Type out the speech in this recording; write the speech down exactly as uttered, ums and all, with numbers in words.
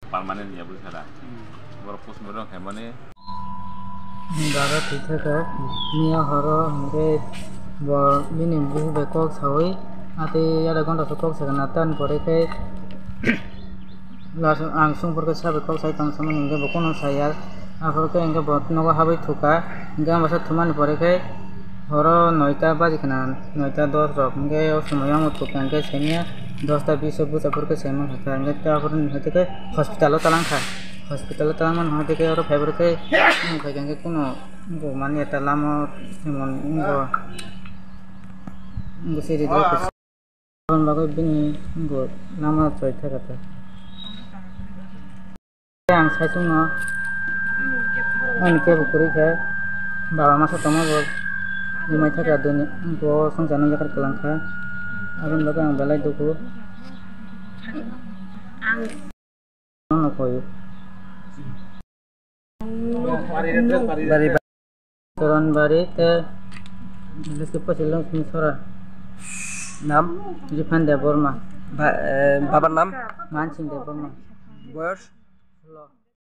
Permanent ya bwsala. Borok postmortem khaimani. Dara thwithakha, miya horo hwnkhe bo bini bukhuk bai kok saui, atwi yada gonta se kok sakha na, tan pore khe last ang sungphur khe sabai kok sai tong samani hwnkhe bo kono saya, aphuru khe hwnkhe bo nogo habwi thukha, hwnkhe ang bwsa thumani pore khe horo noita baji khna, noita dos rok hwnkhe o somoio ang thukha hwnkhe seniya dosta bis o bwsa phuru khe saiman kha, hwnkhe ta aphuru hwnkhe hospital o talang kha. Hospital o tangmani hwnwi tei oro phaibrwkhe, nwng phaikha hwnkhe kheno wngkuk mani eta lama o emon wngbo, wngbo siri dwkhwsa. Aboni bagwi bini wngbo lama choi thaka ta. Ang saichungno ani kebo kwrwi khe baba masa tongma bo wngmai thaka duni wngbo swngcharno yakar kwlang kha. Aboni bagwi ang belai dukhu. Ano koi. Bari ba-, Toron Bari te Biskit Pachilong Sora. Nam? Rifan Debbarma. Ba-, eh, babar nam? Mansing Debbarma. Boyos?